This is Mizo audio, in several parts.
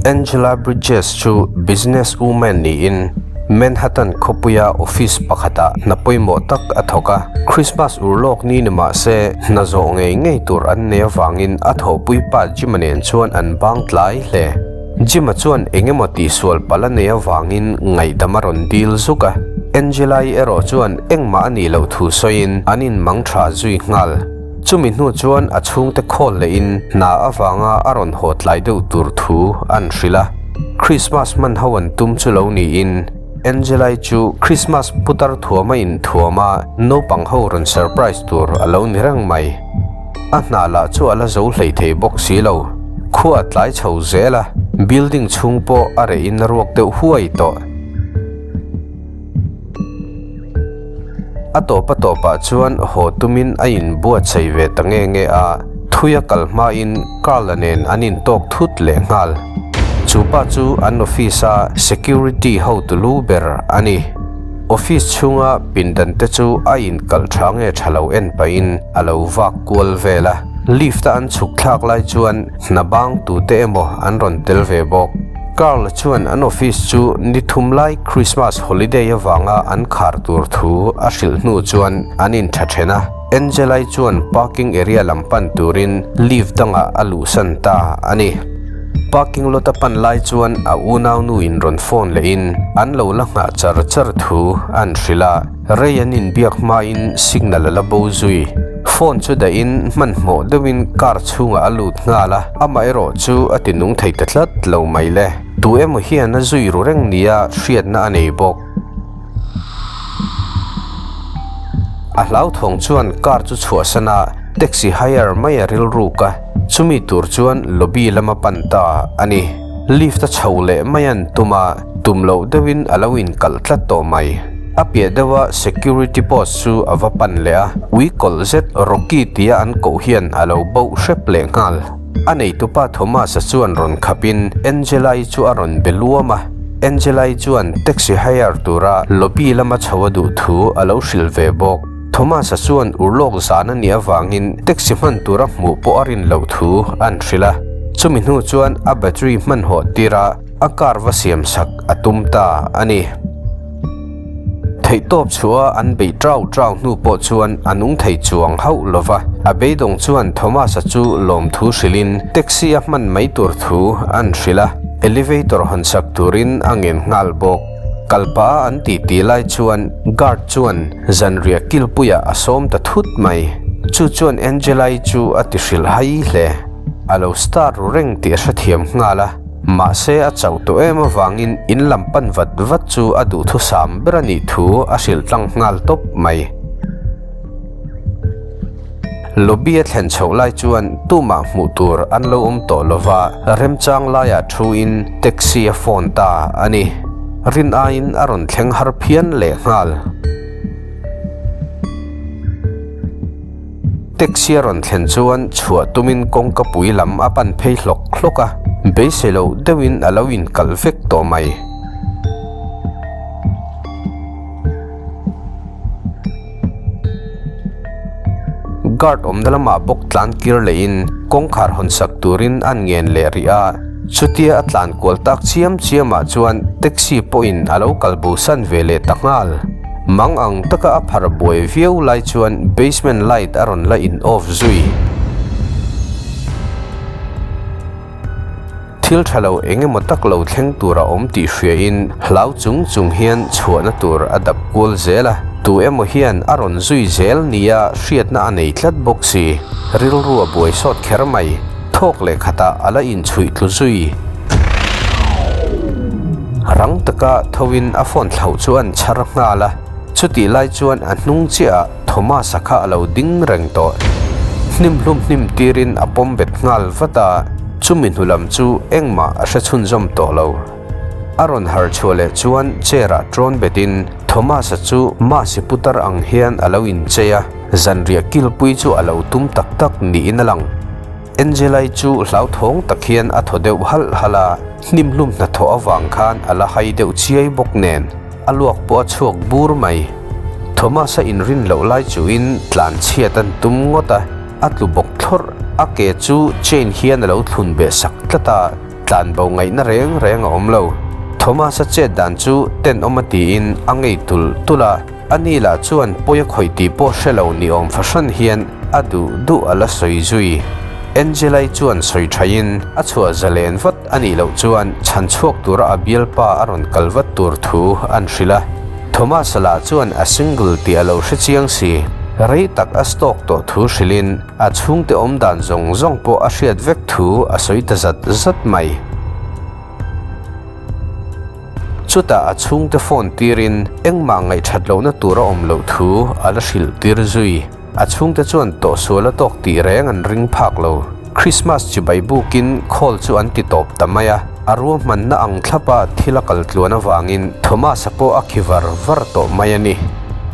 Angela Bridges chu business woman niin Manhattan khawpuia office pakhatah hna pawimawh tak a thawk a. Christmas urlawk ni ni mah se hna zawh ngei ngei tur an nei avangin a thawhpui pa Jim-a nen chuan an bang tlai hle. Jim-a chuan eng emaw tihsual palh a nei avangin ngaihdam a rawn dil zuk a. Angela-i erawh chuan engmah a nih loh thu sawiin an inmang tha zui nghal. Chumi hnu chuan a chhungte khawl lehin hna avanga a rawn haw tlai deuh tur thu an hrilh a. Christmas hman ho an tum chu lo niin Angela-i chu Christmas putar thuama inthuam a naupang ho rawn surprise tur a lo ni reng mai. A hna lah chu a la zo hlei thei bawk si lo. Khua a tlai chho zel a, building chhung pawh a reh in a ruak deuh huai tawh. A tawp a tawpah chuan haw tumin a inbuatsaih ve ta nge nge a, thui a kal hmain Carl-a nen an intawk thut leh nghal. Chu pa chu an office-a security hotu lu ber a ni. Office chhunga pindan te chu a inkalh tha nge tha lo en pahin a lo vak kual vel a, lift-a an chhuk thlak lai chuan hna bang tute emaw an rawn tel ve bawk. Carl chuan an office chu ni thum lai Christmas holiday avanga an khar tur thu a hrilh hnu chuan an intha then a. Angela-i chuan parking area lam pan turin lift dangah a luhsan ta a ni. Parking lot a pan lai chuan a unaunu in rawn phone lehin an lo la nghah char char thu an hrilh a. Rei an inbiak hmain signal a la bo zui. Phone chu dahin hmanhmawh deuhin car chhungah a lut nghal a, amaherawh chu a ti nung thei ta tlat lo mai le. Tu emaw hian a zui ru reng nia hriatna a nei bawk. A hlauthawng chuan car chu chhuahsan a, taxi hire mai a rilruk a, chumi tur chuan lobby lama pan ta a ni. Lift a chho leh mai an tum a, tum loh deuhin a lo inkalh tlat tawh mai. A piah deuha security post chu a va pan leh a, ui kawlh zet Rocky tia an koh hian a lo boh hrep leh nghal. A neitupa Thomas-a chuan rawn khapin Angela-i chu a rawn be luam a, Angela-i chuan taxi hire tura lobby lama chho a duh thu a lo hrilh ve bawk. Thomas-a chuan urlawk zan a nih avangin taxi hman tura hmuh pawh a rin loh thu an hrilh a, chumi hnu chuan a battery hmanhawh tirah A car va siam sak a tum ta a ni. Theihtawp chhuah a an beih trau trau hnu pawh chuan a nung thei chuang hauh lo va. A beidawng chuan Thomas-a chu lawmthu hrilhin taxi a hman mai tur thu an hrilh a, elevator hawn sak turin a ngen nghal bawk. Kalpa a an titi lai chuan guard chuan zanriah kilpuiah a sawm ta thut mai. Chu chuan Angela-i chu a ti hrilh hai hle. A lo star ru reng tih a hrethiam nghal a. Mahse a chauh tawh em avangin in lam pan vat vat chu a duhthusam ber a nih thu a hrilh tlang nghal tawp mai. Lobby a thlen chhoh lai chuan tumah hmuh tur an lo awm tawh lova, remchang laiah thu in taxi a phone ta a ni. Rin aiin a rawn thleng har phian leh nghal. Taxi a rawn thlen chuan chhuah tumin kawngka pui lam a pan phei hlawk hlawk a, beisei loh deuhin a lo inkalh vek tawh mai. Guard awmna lamah bawk tlan kir lehin kawngkhar hawn sak turin an ngen leh rih a, chutia a tlan kual tak chiam chiamah chuan taxi pawhin a lo kal bosan ve leh ta nghal. Mang ang taka a phar buai viau lai chuan basement light a rawn la in off zui. Thil tha lo eng emaw tak lo thleng tur a awm tih hria in hlau chung chung hian chhuahna tur a dap kual zel a, tu emaw hian a rawn zui zel nia hriatna a nei tlat bawk si. Rilru a buai sawt kher mai. Thawk leh khatah a la inchhuih tlu zui. Rang taka thoin a phone thlauh chu an chhar nghal a, chutih lai chuan a hnung chiahah Thomas-a kha a lo ding reng tawh. Hnim hlum hnim tirin a pawm bet nghal vat a, chumi hnu lam chu engmah a hre chhunzawm tawh lo. A rawn har chhuah leh chuan chair-ah ṭawn betin Thomas-a chu Masi putar ang hian a lo inchei a, zanriah kilpui chu a lo tum tak tak niin a lang. Angela-i chu hlauthawng tak hian a thaw deuh halh halh a, hnimhlum hnathawh avang khan a la hai deuh chiai bawk nen, a luak pawh a chhuak bur mai. Thomas-a inrin loh lai chuhin tlan chhiat an tum ngawt a, a tlu bawk thlawrh. A ke chu chain hian a lo thlun beh sak tlat a. Tlanbo ngaihna reng reng a awm lo. Thomas-a chet dan chu tenawm a tiin a ngei tulh tulh a, ani lah chuan pawi a khawih tih pawh hre lo ni awm fahran hian a duh duh a la sawi zui. Angela-i chuan sawi thaiin a chhuah zalen vat a nih loh chuan chhan chhuak tura a bialpa a rawn kal vat tur thu an hrilh a. Thomas-a lah chuan a single tih a lo hre chiang si. Rei tak a stalk tawh thu hrilhin a chhungte awm dan zawng zawng pawh a hriat vek thu a sawi ta zat zat mai. Chutah a chhungte phone tirin engmah ngaihthat lohna tur a awm loh thu a la hrilh tir zui. A chhungte chuan tawhsual a tawk tih reng an ring phak lo. Christmas chibai bukin call chu an ti tawp ta mai a, a ruahmanna ang thlapa thil a kal tluan avangin Thomas-a pawh a khi var var tawh mai a ni.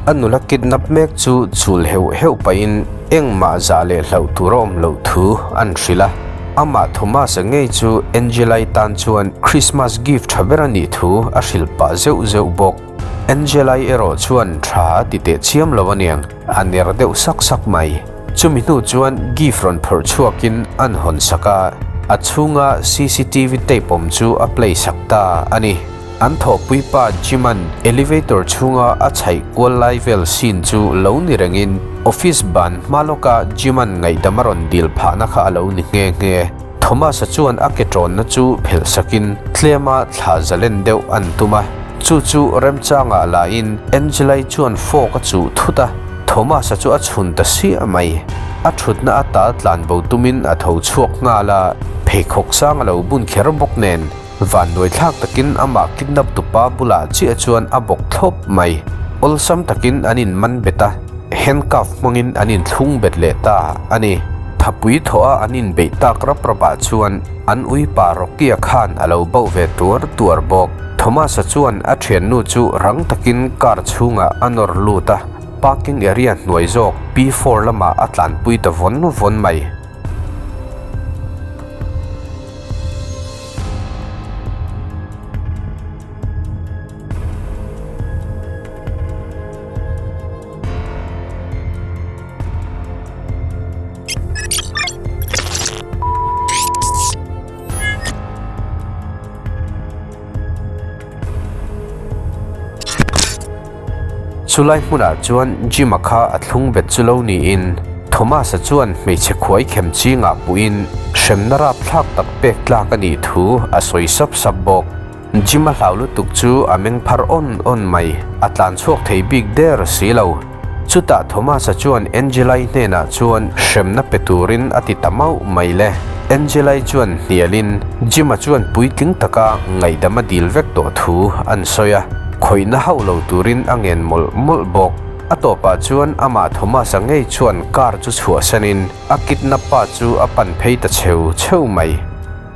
A nula kidnap mek chu chul heuh heuh pahin engmah zah leh hlauh tur a awm loh thu an hrilh a. Amah Thomas-a ngei chu Angela-i tan chuan Christmas gift tha ber a nih thu a hrilh pah zeuh zeuh bawk. Angela-i erawh chuan tha a ti teh chiam lo aniang, a ner deuh sak sak mai. Chumi hnu chuan gift rawn phawrh chhuakin an hawn sak a, a chhunga cctv tape awm chu a play sak ta a ni. An thawhpui pa Jim-a'n elevator chhunga a chhaih kual lai vel scene chu lo ni rengin office ban hma lawka Jim-a'n ngaihdam a rawn dil phahna kha a lo ni nghe nghe. Thomas-a chuan a ke tawnna chu phelh sakin tlema thla zalen deuh an tum a, chu chu remchangah lahin Angela-i chuan fork a chuh thut a, Thomas-a chu a chhun ta siah mai. A thutna ata tlanbo tumin a tho chhuak nghal a, pheikhawk sang a lo bun kher bawk nen. Vannuaithlak takin amah kidnap tupa bulah chiah chuan a bawk thlawp mai. Awlsam takin an in man bet a, handcuff hmangin an in thlung bet leh ta a ni. Thapui thawh a an in beih tak rap rap ah chuan an uipa Rocky-a khan a lo bauh ve tuar tuar bawk. Thomas-a chuan a thiannu chu rang takin car chhungah a nawr lut a, parking area hnuai zawk P4 lamah a tlanpui ta vawn vawn mai. Chulai hmunah chuan Jim-a kha a thlung bet chu lo niin Thomas-a chuan hmeichhe khuai khem chingah puhin hremna rapthlak tak pek tlak a nih thu a sawi sap sap bawk. Jim-a hlau lutuk chu a meng phar awn awn mai, a tlan chhuak thei bik der si lo. Chutah Thomas-a chuan Angela-i hnenah chuan hremna pe turin a ti ta mauh mai le. Angela-i chuan hnialin Jim-a chuan puitling taka ngaihdam a dil vek tawh thu an sawi a, khawihna hauh lo turin a ngen mawlh mawlh bawk. A tawpah chuan amah Thomas-a ngei chuan car chu chhuahsanin a kidnap pa chu a pan phei ta cheu cheu mai.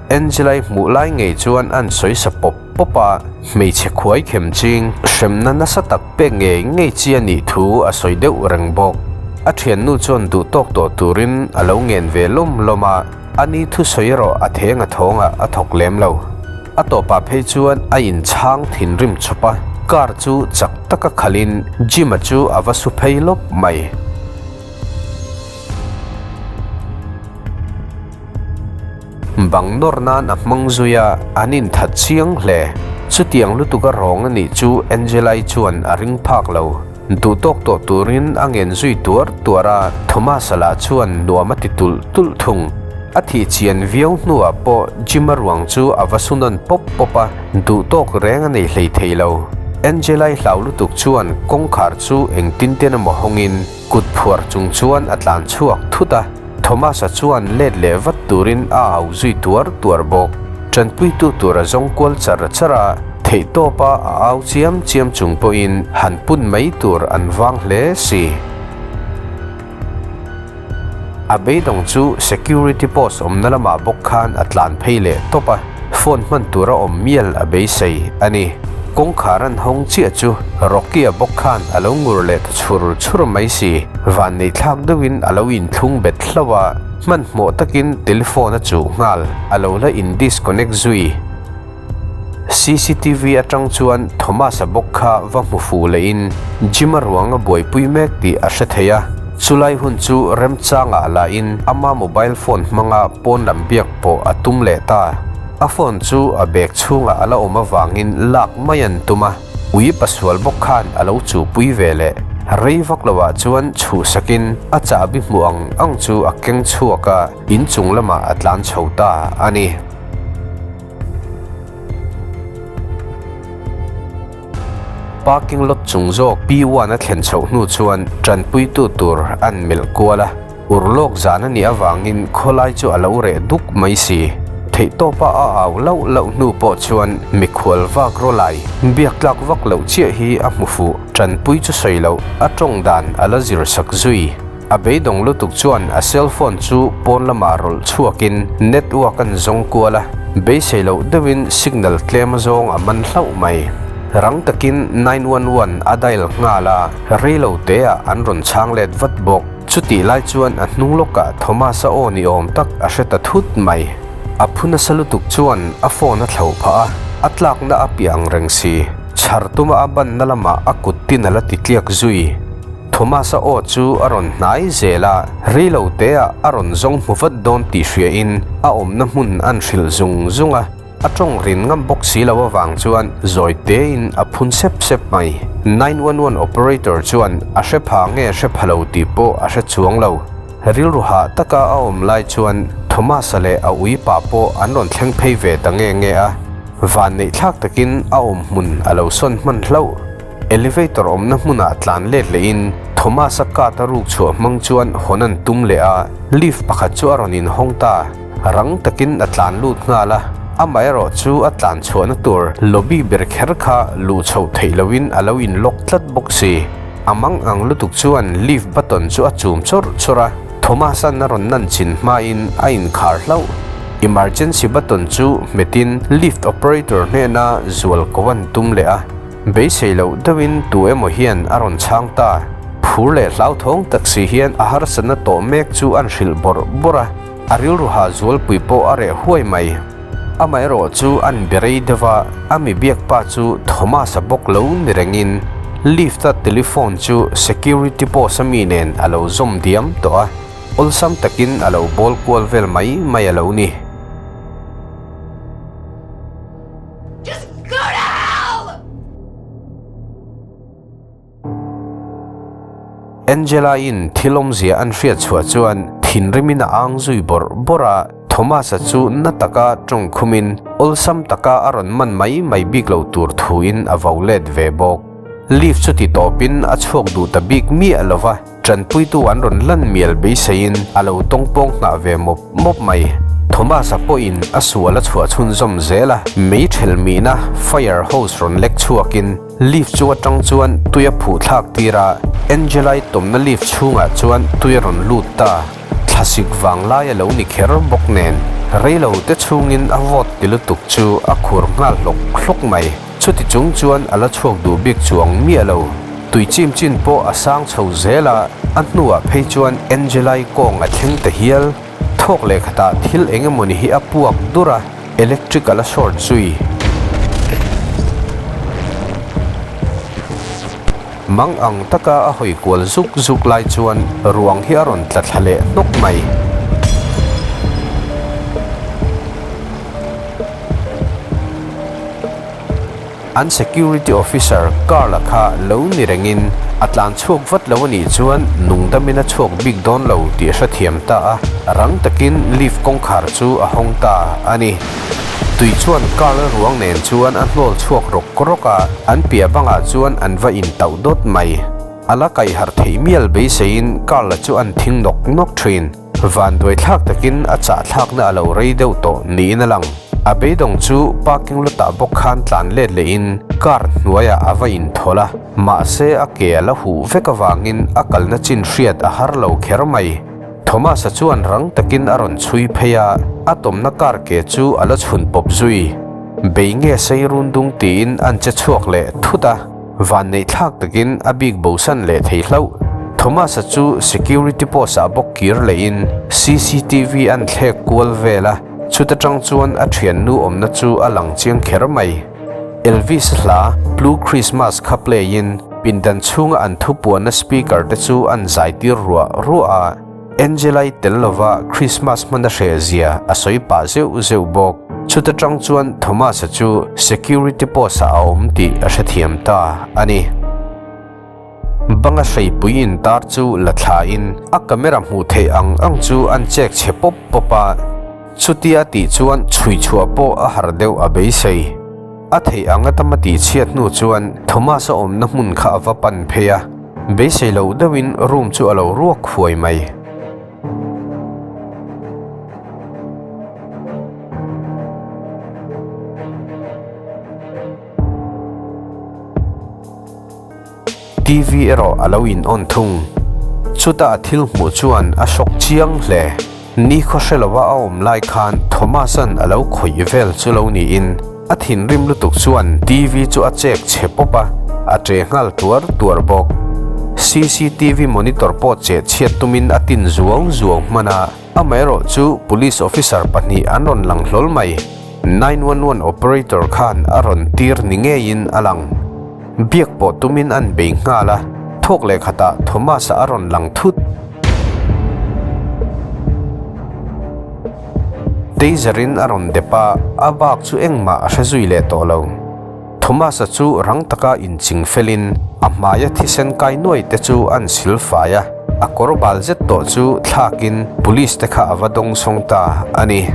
Angela-i hmuh lai ngei chuan an sawi sa pawp pawp a, hmeichhe khuai khem ching hremna nasa tak pek ngei ngei chi a nih thu a sawi deuh reng bawk. A thiannu chuan duh tawk tawh turin a lo ngen ve lawm lawm a, ani thusawi erawh a theng a thawngah a thawk lem lo. A tawpah phei chuan a inchhang thinrim chawp a, car chu chak taka khalhin Jim-a chu a va su phei lawp mai. Bang nawr nan a hmang zui a, an inthat chiang hle. Chutiang lutuk a rawng a nih chu Angela-i chuan a ring phak lo. Duhtawk tawh turin a ngen zui tuar tuar a, Thomas-a lah chuan nuam a ti tulh tulh thung. A thih chian viau hnuah pawh Jim-a ruang chu a va su nawn pawp pawp a, duhtawk reng a nei hlei thei lo. Angela-i hlau lutuk chuan kawngkhar chu engtin ten emaw hawngin kut phuar chung chuan a tlan chhuak thut a. Thomas-a chuan let leh vat turin a au zui tuar tuar bawk. Tanpuitu tur a zawng kual char char a, theihtawpa a au chiam chiam chung pawhin han pun mai tur an vang hle si. A beidawng chu security post awmna lamah bawk khan a tlan phei leh tawp a, phone hman tura awm mial a beisei a ni. Kawngkhar an hawng chiah chu Rocky-a bawk khan a lo ngur leh ta chhur chhur mai si. Vanneihthlak deuhin a lo inthlung bet hlauh a, hmanhmawh takin telephone a chuh nghal, a lo la in disconnect zui. Cctv atang chuan Thomas-a bawk kha va hmu fuh lehin Jim-a ruang a buaipui mek tih a hre thei a, chulai hun chu remchangah lahin ama mobile phone hmanga pawn lam biak pawh a tum leh ta. A phone chu a bag chhungah a la awm avangin lak mai an tum a, ui pasual bawk khan a lo chuhpui ve leh. Rei vak loah chuan chhuhsakin a chahbi hmuh ang ang chu a keng chhuak a, inchung lamah a tlan chho ta a ni. Parking lot chung zawk P1 a thlen chhoh hnu chuan tanpuitu tur an melh kual a, urlawk zan a nih avangin khawlai chu a lo reh duk mai si. Theihtawpa a au lauh lauh hnu pawh chuan mikhual vak rawlai biak tlak vak loh chiah hi a hmu fuh. Tanpui chu sawi loh a tawng dan a la zir sak zui. A beidawng lutuk chuan a cell phone chu pawn lamah rawlh chhuakin network an zawng kual a, beisei loh deuhin signal tlem a zawng a man hlauh mai. Rang takin 911 a dial nghal a, reilo teah an rawn chhang let vat bawk. Chutih lai chuan a hnung lawkah Thomas-a aw ni awm tak a hre ta thut mai. A phu nasa lutuk chuan a phone a thlo phah a, a tlakna a piah ang reng si. Chhar tuma a banna lamah a kut tin a la ti tliak zui. Thomas-a aw chu a rawn hnai zel a, reilo teah a rawn zawng hmu vat dawn tih hriain a awmna hmun an hrilh zung zung a, a tawng rin ngam bawk si lo avang chuan zawi tein a phun sep sep mai. 911 operator chuan a hre pha nge hre pha lo tih pawh a hre chuang lo. Rilru hah taka a awm lai chuan Thomas-a leh a uipa pawh an rawn thleng phei ve ta nge nge a, vanneih thlak takin a awm hmun a lo sawn hman hlauh. Elevator awmna hmunah tlan let lehin Thomas-a card a ruk chhuah hmang chuan hawn an tum leh a, lift pakhat chu a rawn inhawng ta. Rang takin a tlan lut nghal a, amaherawh chu a tlan chhuahna tur lobby ber kher kha luh chhoh theih lohin a lo in lock tlat bawk si. A mang ang lutuk chuan lift button chu a chum chawrh chawrh a, Thomas-a'n a rawn nan chin hmain a inkhar hlauh. Emergency button chu hmetin lift operator hnena zual ko an tum leh a. Beisei loh deuhin tu emaw hian a rawn chhang ta. Phur leh hlauthawng tak si hian a harsatna tawh mek chu an hrilh bawrh bawrh a, a rilru ha zualpui pawh a reh huai mai. Amaherawh chu an be rei deuh a, a mi biak pa chu Thomas-a bawk lo ni rengin lift-a telephone chu security post-a mi nen a lo zawm diam tawh a, awlsam takin a lo bawl kual vel mai mai a lo ni. Just go to hell! Angela-in thil awmzia an hriat chhuah chuan thinrimin a ang zui bawrh bawrh a, Thomas-a chu na taka tawng khumin awlsam taka a rawn man mai mai bik lo tur thuin a vo let ve bawk. Lift chu ti tawpin a chhuak duh ta bik miah lo va. Tanpuitu an rawn lan mial beiseiin a lo tawngpawng nghah ve mawp mawp mai. Thomas-a pawhin a sual a chhuah chhunzawm zel a, mei ṭhel mihna fire hose rawn lek chhuakin lift chu atang chuan tui a phuh thlak tir a, Angela-i tawmna lift chhungah chuan tui a rawn lut ta. Thlasik vang lai a lo ni kher bawk nen, reilo te chhungin a vawt ti lutuk chu a khur nghal hlawk hlawk mai. Chuti chung chuan a la chhuak duh bik chuang miah lo. Tui chim chin pawh a sang chho zel a, a hnuah phei chuan Angela-i kawng a thleng ta hial. Thawk leh khatah thil eng emawni hi a puak dur a, electric a la short zui. Mang ang taka a hawi kual zuk zuk lai chuan ruang hi a rawn tla thla leh hnawk mai. An security officer Carl-a kha lo ni rengin a tlan chhuak vat lo a nih chuan nungdamin a chhuak bik dawn lo tih a hrethiam ta a, rang takin lift kawngkhar chu a hawng ta a ni. Tui chuan Carl-a ruang nen chuan a hnawl chhuak rawk rawk a, an piah bangah chuan an va intauh dawt mai. A la kaihharh theih mial beiseiin Carl-a chu an thing nawk nawk thin. Vanduai thlak takin a chah thlakna a lo rei deuh tawh niin a lang. A beidawng chu parking lot ah bawk khan tlan let lehin car hnuaiah a va inthawlh a, mahse a ke a la huh vek avangin a kalna chin hriat a har lo kher mai. Thomas-a chuan rang takin a rawn chhui phei a, a tawmna car ke chu a la chhun pawp zui. Bei nge sei run dung tiin an che chhuak leh thut a. Vanneih thlak takin a bik bosan leh thei hlauh. Thomas-a chu security post-ah bawk kir lehin cctv an thlek kual vel a, chuta tang chuan a thiannu awmna chu a lang chiang kher mai. Elvis-a hla Blue Christmas kha play-in pindan chhunga an thupuanna speaker te chu an zaitir ruah ruah a, Angela-i tel lova Christmas hman a hreh zia a sawi pah zeuh zeuh bawk. Chuta tang chuan Thomas-a chu security post-ah a awm tih a hrethiam ta a ni. Banga hreipui intar chu la thlain a camera hmuh theih ang ang chu an check chhe pawp pawp a, chutia tih chuan chhui chhuah pawh a har deuh a beisei. A theih ang atama tih chhiat hnu chuan Thomas-a awmna hmun kha a va pan phei a, beisei loh deuhin room chu a lo ruak huai mai. TV erawh a lo in on thung. Chuta a thil hmuh chuan a shock chiang hle. Nikhaw hre lova a awm lai khan Thomas-a'n a lo khawih vel chu lo niin a thinrim lutuk chuan TV chu a chek chhe pawp a, a ṭe nghal tuar tuar bawk. Cctv monitor pawh cheh chhiat tumin a tin zuau zuau hman a, amaherawh chu police officer pahnih an rawn lang hlawl mai. 911 operator khan a rawn tir ni ngeiin a lang. Biak pawh tumin an bei nghal a, thawk leh khatah Thomas-a a rawn lang thut. Taser-in a rawn dep a, a bak chu engmah a hre zui leh tawh lo. Thomas-a chu rang taka inching felin a hmaia thisen kai nuai te chu an sil fai a, a kawr bal zet tawh chu thlakin police te kha a va dawng sawng ta a ni.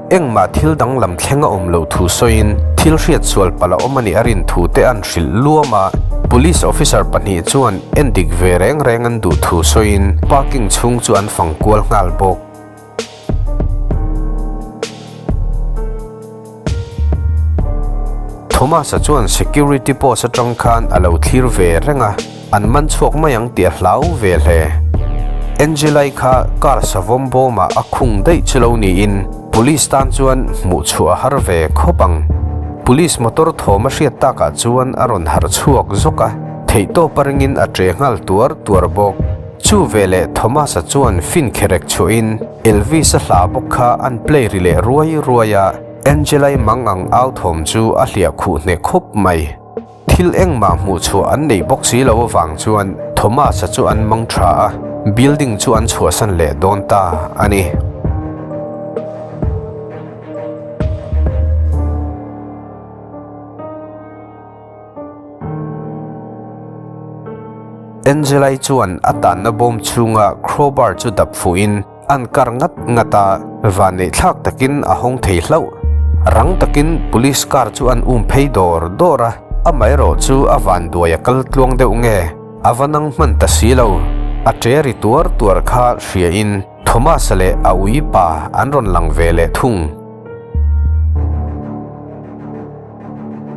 Engmah thil danglam thleng a awm loh thu sawiin thil hriat sual palh a awm a nih a rin thu te an hrilh luam a, police officer pahnih chuan endik ve reng reng an duh thu sawiin parking chhung chu an fang kual nghal bawk. Thomas-a chuan security post atang khan a lo thlir ve reng a, an man chhuak mai ang tih a hlau ve hle. Angela-i kha car savawm bawmah a khung daih chu lo niin police tan chuan hmuh chhuah a har ve khawp ang. Police motor thawm a hriat takah chuan a rawn harh chhuak zawk a, theihtawp a ringin a ṭe nghal tuar tuar bawk. Chu veleh Thomas-a chuan fin kherek chhuahin Elvis-a hla bawk kha an play ri leh ruai ruai a, Angela-i mang ang au thawm chu a hliah khuh hneh khawp mai. Thil engmah hmuh chhuah an neih bawk si lo avang chuan Thomas-a chu an mang tha a, building chu an chhuahsan leh dawn ta a ni. Angela-i chuan a tanna bawm chhunga crowbar chu dap fuhin an kar ngat ngat a, vanneihthlak takin a hawng thei hlauh. Rang takin police car chu an um phei dawr dawr a, amaherawh chu a vanduai a kal tluang deuh nge, a va nang hman ta si lo. A ṭe ri tuar tuar kha hriain Thomas-a leh a ui pa an rawn lang ve leh thung.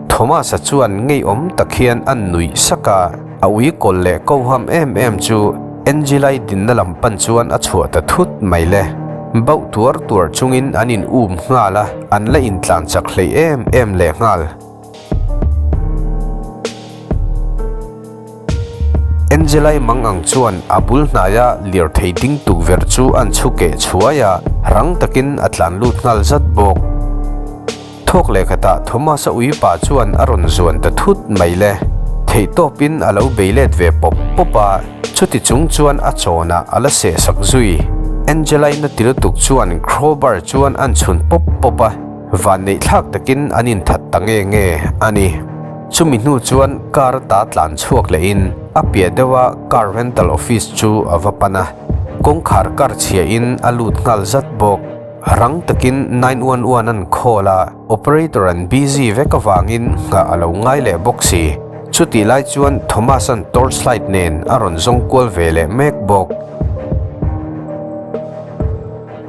Thomas-a chuan ngeiawm tak hian a nuih sak a, a ui kawl leh koham em em chu Angela-i dinna lam pan chuan a chhuah ta thut mai le. Bauh tuar tuar chungin an in um nghal a, an la intlan chak hleih em em leh nghal. Angela-i mang ang chuan a bul hnaia lirthei ding tukverh chu an chhu keh chhuai a, rang takin a tlan lut nghal zat bawk. Thawk leh khatah Thomas-a uipa chuan a rawn zuan ta thut mai le. Theihtawpin a lo bei let ve pawp pawp a, chuti chung chuan a chawnah a la seh sak zui. Angela-i na ti lutuk chuan crowbar chuan an chhun pawp pawp a, vanneihthlak takin an inthat ta nge nge a ni. Chumi hnu chuan car ta tlan chhuak lehin a piah deuha car rental office chu a va pan a, kawngkhar kar chhiahin a lut nghal zat bawk. Rang takin 911 an call a, operator an busy vek avangin nghah a lo ngai leh bawk si. Chutih lai chuan Thomas-a'n torchlight nen a rawn zawng kual ve leh mek bawk.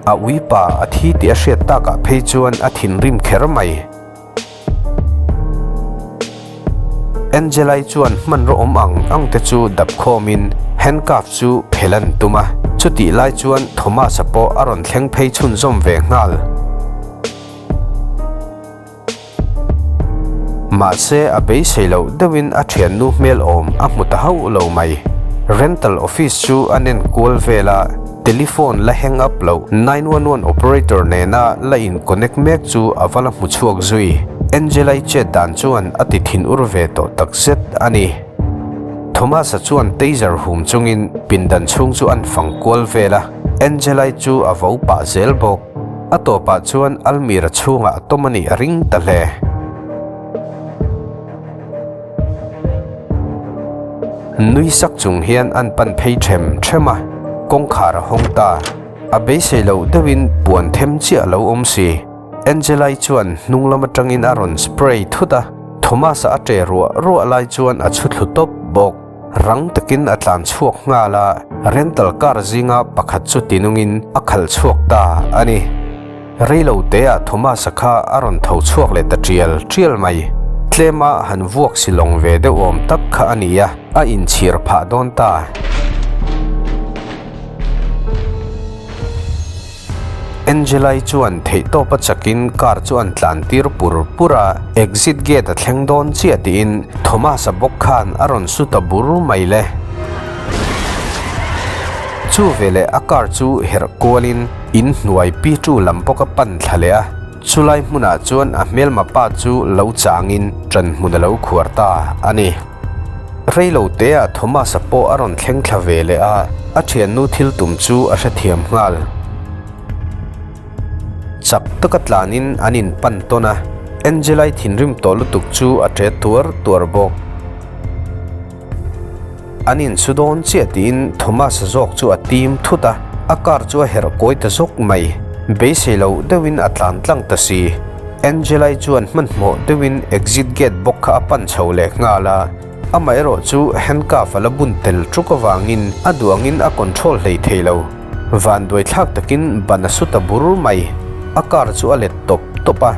A uipa a thi tih a hriat takah phei chuan a thinrim kher mai. Angela-i chuan hmanraw awm ang ang te chu dap khawmin handcuff chu phel an tum a, chutih lai chuan Thomas-a pawh a rawn thleng phei chhunzawm ve nghal. Mahse a beisei loh deuhin a thiannu hmel awm a hmu ta hauh lo mai. Rental office chu a nen kual vel a. Telephone la hang up loh, 911 operator nena la in connect mek chu a va la hmu chhuak zui. Angela-i chet dan chuan a ti thin ur ve tawh tak zet a ni. Thomas-a chuan taser hum chungin pindan chhung chu an fang kual vel a, Angela-i chu a vo pah zel bawk. A tawpah chuan almirah chhungah a tawm a nih a ring ta hle. Nui sak chung hian an pan phei them them a, kawngkhar a hawng ta. A beisei loh deuhin puan them chiah a lo awm si. Angela-i chuan hnung lam atangin a rawn spray thut a, Thomas-a a ṭe ruah ruah lai chuan a chhu thlu tawp bawk. Rang takin a tlan chhuak nghal a, rental car zinga pakhat chu tinungin a khalh chhuak ta a ni. Reilo teah Thomas-a kha a rawn tho chhuak leh ta tial tial mai. Tlema han vuak silawng ve deuh awm tak kha a ni a, a inchhir phah dawn ta. Angela-i chuan theihtawpa chakin car chu an tlan tir pur pur a, exit gate a thleng dawn chiah tiin Thomas-a bawk khan a rawn su ta bur mai le. Chu veleh a car chu herh kualin in hnuai pi tu lam bawk a pan thla leh a, chulai hmunah chuan a hmelma pa chu lo changin ṭan hmun a lo khuar ta a ni. Reilo teah Thomas-a pawh a rawn thleng thla ve leh a, a thiannu thil tum chu a hrethiam nghal. Chak taka tlanin an in pan tawn a, Angela-i thinrim tawh lutuk chu a ṭe tuar tuar bawk. An insu dawn chiah tiin Thomas-a zawk chu a tim thut a, a car chu a herh kawi ta zawk mai. Beisei loh deuhin a tlan tlang ta si. Angela-i chuan hmanhmawh deuhin exit gate bawk kha a pan chho leh nghal a, amaherawh chu handcuff a la bun tel ṭuk avangin a duh angin a control hlei thei lo. Vanduai thlak takin ban a su ta bur mai. A car chu a let tawp tawp a,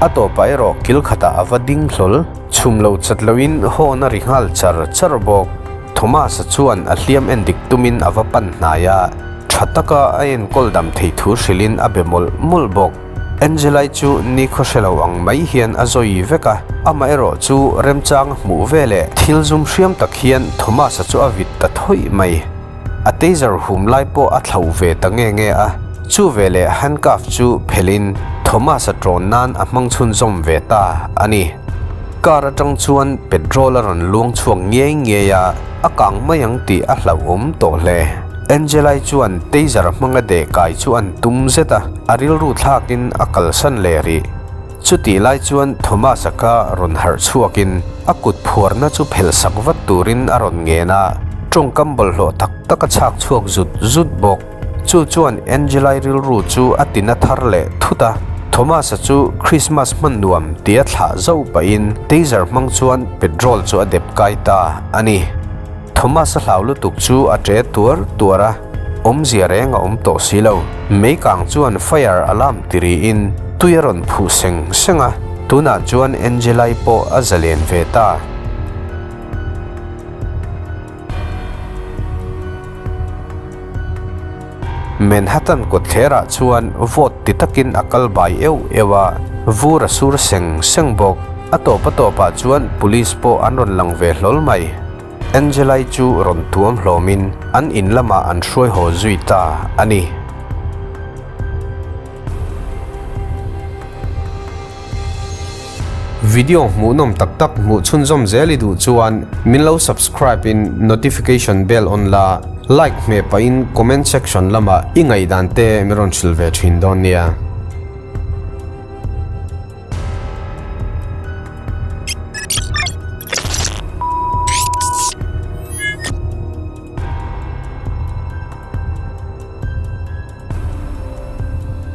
a tawpah erawh kil khatah a va ding hlawl. Chhum lo chat loin hawn a ri nghal char char bawk. Thomas-a chuan a hliam en dik tumin a va pan hnai a, tha taka a enkawl dam thei thu hrilhin a be mawlh mawlh bawk. Angela-i chu nikhaw hre lo ang mai hian a zawi vek a, amaherawh chu remchang a hmuh ve leh thil zum hriam tak hian Thomas-a chu a vit ta thawih mai. A taser hum lai pawh a thlauh ve ta nge nge a, chu veleh handcuff chu phelhin Thomas-a ṭawn nan a hmang chhunzawm ve ta a ni. Car aṭang chuan petrol a rawn luang chhuak ngei ngei a, a kang mai ang tih a hlauhawm tawh hle. Angela-i chuan taser hmanga deh kai chu an tum zet a, a rilru thlakin a kalsan leh rih. Chutih lai chuan Thomas-a kha rawn harh chhuakin a kut phuarna chu phelh sak vat turin a rawn ngen a, tawngkam bawlhhlawh tak tak a chhak chhuak zut zut bawk. Chu chuan Angela-i rilru chu a tina thar leh thut a, Thomas-a chu Christmas hman nuam tia thlah zauh pahin taser hmang chuan petrol chu a dep kai ta a ni. Thomas-a hlau lutuk chu a ṭe tuar tuar a, awmzia reng a awm tawh si lo. Meikang chuan fire alarm ti riin tui a rawn phuh seng seng a, tunah chuan Angela-i pawh a zalen ve ta. Manhattan kawtthlerah chuan vawt ti takin a kal bai euh euh a, vur a sur seng seng bawk. A tawp a tawpah chuan police pawh an rawn lang ve hlawl mai. Angela-i chu rawn tuam hlawmin an in lamah an hruai haw zui ta a ni. Video hmuhnawm tak tak hmuh chhunzawm zel i duh chuan min lo subscribe in notification bell on la, like hmeh pahin comment section lamah i ngaihdan te min rawn hrilh ve thin dawn nia.